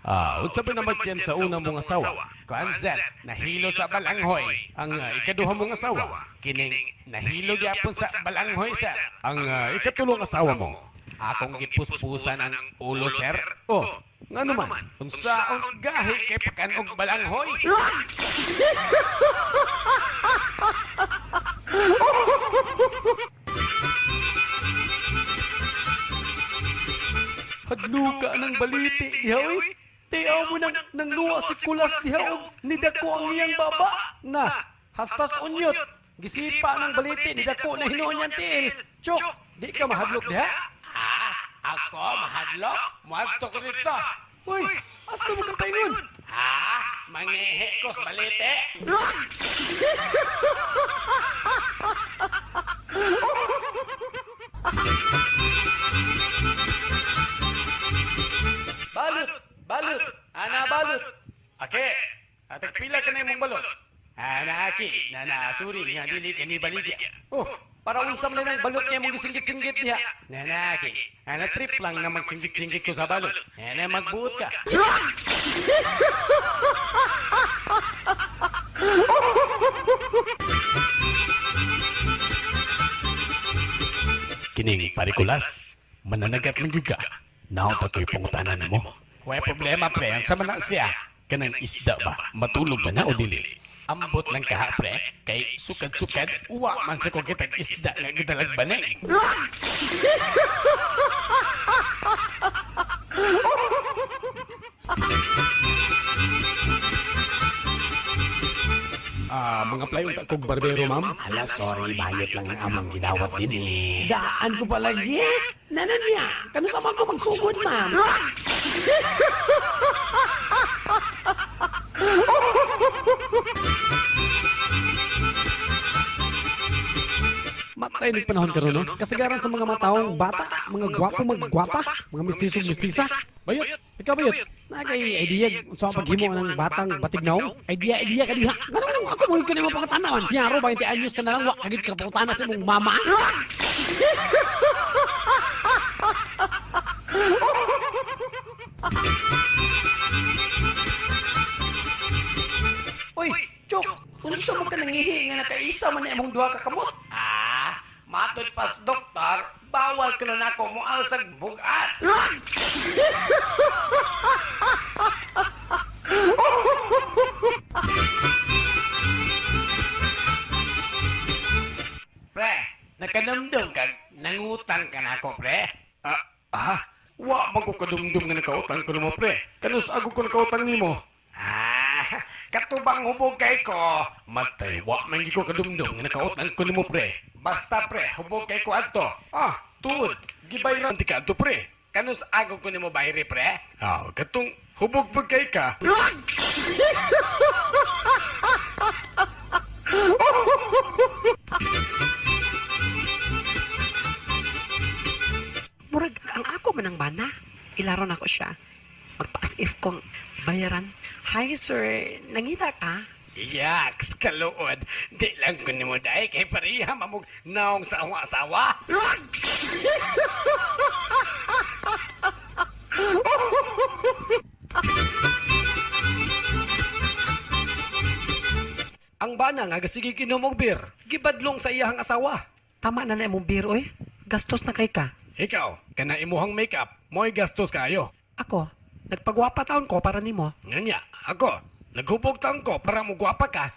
Ah, unsa ba namatyan sa una mong asawa? Kuan sir, nahilo sa balanghoy. Ang ikaduha mong asawa, kining nahilo gyapon sa balanghoy sir. Ang ikatulong asawa mo, akong gipuspusan ang ulo sir. Oh, ngano man? Unsaon gahi kay pakanog balanghoy? Hadluka ng baliti diha oy. Tiaw mo nang nangluwa si Kulas diha og nidako ang iyang baba. Na, hastas unyot. Gisipa ng baliti nidako na hinuon niyang tiil. Chok, di ka mahadlok diha? Ah, ako mahadlok? Muadto ko dito. Uy, asa mo ka paingon? Ah, mangihi ko sa baliti. Balot, balot, ana balot. Ake, atag pila ka na imong balot. Ana aki, nana suri nga dili kani baligya. Oh, para unsa man ang balot niya mong gisinggit-singgit diha. Nana aki, ana trip lang na magsinggit-singgit ko sa balot. Ana magbuot ka. Kining parikulas, mananagat man gyud ka. Naon ta ko'y pangutanan nimo? Way problema pre, ang sama na siya. Kanang isda ba, matulog ba na o dili? Ambot lang kaha pre, kay sukad-sukad, uwa man sa kong kitag isda nga gidalag banig. Ah, mga playon ta kog barbero, ma'am. Hala, sorry, bayot lang ang among gidawat din eh. Daan ko palagi. Nanan niya, kano sa ko magsugod, ma'am? Matay ng panahon karon no. Kasagaran sa mga matawong bata, mga gwapo maggwapa, mga mistisong mistisa. Bayot, ikaw bayot. Nagay idea sa paghimo ng batang batignaw. Idea idea ka diha. Ganun ako mo ka nimo pangatanon. Siyaro 20 anyos ka na lang wa kagid ka pangutana sa imong mama. Uy, Chok, unsa mo ka nangihi nga nakaisa man na imong duha ka kamot? Ah, matod pas doktor, bawal ka na nako mo alsag bugat. Pre, nakanamdam ka, nangutang ka na ako, pre. Ah, ah, wa man ko kadumdum nga nakautang ko nimo, pre. Kanus ako ko nakautang nimo? Ah, katubang hubog kay ko. Matay, wa man gyud ko kadumdum nga nakautang ko nimo, pre. Basta pre, hubog kay ko adto. Ah, tuod, gibayran ti ka adto, pre. Kanus ako ko nimo bayri, pre? Ah, katong hubog pag kay ka. Murag ang ako man ang bana. Ilaron ako siya. Magpa-as if kong bayaran. Hi sir, nangita ka? Yaks, kaluod. Di lang ko nimo dai kay pareha mamog naong sa akong asawa. Ang bana nga gasige inom og beer, gibadlong sa iyahang asawa. Tama na na imong beer oy. Gastos na kay ka. Ikaw, kana imuhang makeup, mo'y gastos kayo. Ako, nagpagwapa taon ko para nimo. Nganya, ako, naghubog taon ko para mugwapa ka.